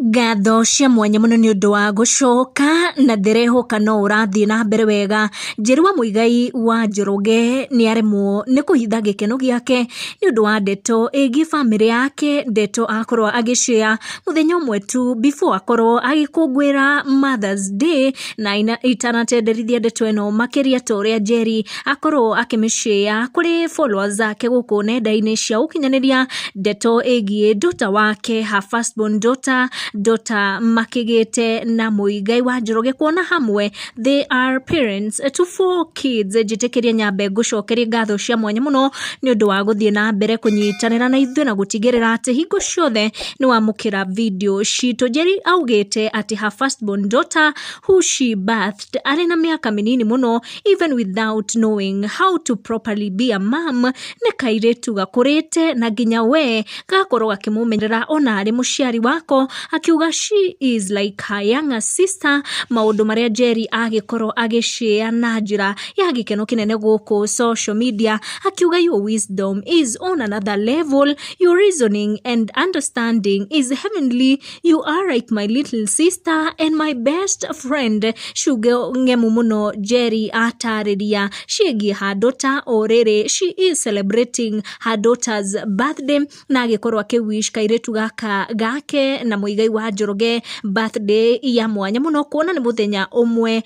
Ngatho cia mwanya mũno nĩ ũndũ wa gũcoka na ndĩrehoka no ũrathiĩ na mbere wega. Njeri wa Muigai wa Njoroge nĩ aremwo nĩ kũhitha gĩkeno gĩake nĩ ũndũ wa ndeto ĩgiĩ bamĩrĩ yake, ndeto akorwo agĩshare mũthenya ũmwe tu before akorwo agĩkũngũĩra Mother's Day, na itanatenderithia ndeto ĩno makĩria ta ũrĩa Njeri akorwo akĩmĩshare kũrĩ followers ake gũkũ nenda-inĩ cia ũkinyanĩria, ndeto ĩgiĩ daughter wake, her firstborn daughter, daughter makĩgĩte na Muigai wa Njoroge, kuona hamwe they are parents to four kids. Njĩtĩkĩria nyambe ngũcokerie ngatho cia mwanya mũno nĩ ũndũ wa gũthiĩ na mbere kũnyitanĩra na ithuĩ na gũtigĩrĩra atĩ hingo ciothe nĩ wamũkĩra video citũ. Njeri augĩte atĩ her firstborn daughter, who she birthed arĩ na mĩaka mĩnini mũno, even without knowing how to properly be a mom, nĩ kairĩtu gakũrĩte na nginya we gakorwo gakĩmũmenyerera ona arĩ mũciari wako, akiuga she is like her younger sister. Maũndũ marĩa Njeri agĩkorwo agĩshare na njĩra ya gĩkeno kĩnene gũkũ social media, akiuga, "Your wisdom is on another level. Your reasoning and understanding is heavenly. You are like my little sister and my best friend." Ciugo ng'emu mũno Njeri atarĩria ciĩgiĩ her daughter. O rĩrĩ she is celebrating her daughter's birthday, na agĩkorwo akĩwish kairĩtu gaka gake na Muigai wa Njoroge birthday ya mwanya mũno, kuona nĩ mũthenya ũmwe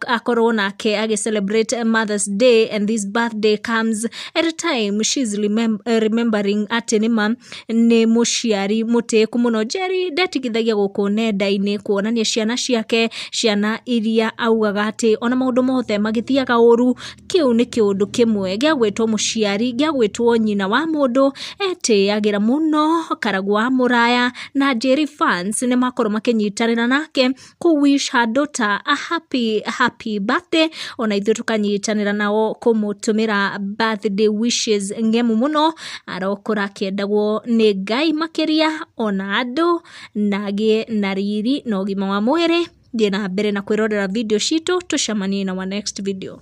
akorwo nake agĩ celebrate Mother's Day, and this birthday comes at a time she's remembering atĩ nĩma nĩ mũciari mũtĩĩku mũno. Njeri ndetigithagia gũkũ nenda-inĩ kuonania ciana ciake, ciana iria augaga atĩ ona maũndũ mothe magĩthiaga ũru, kĩu nĩ kĩũndũ kĩmwe gĩa gwĩtwo mũciari, gĩa gwĩtwo nyina wa mũndũ etĩagĩra mũno. Karagũ wa Mũraya na Njeri fans nĩ makorwo makĩnyitanĩra nake kũ wish her daughter a happy happy birthday. Ona ithuĩ tũkanyitanĩra nao kũmũtũmĩra birthday wishes ng'emu mũno. Arokũra akĩendagwo nĩ Ngai makĩria ona andũ, na agĩe na riri na ũgima wa mwĩrĩ. Thiĩ na mbere na kwĩrorera video citũ, tũcemanie na wa next video.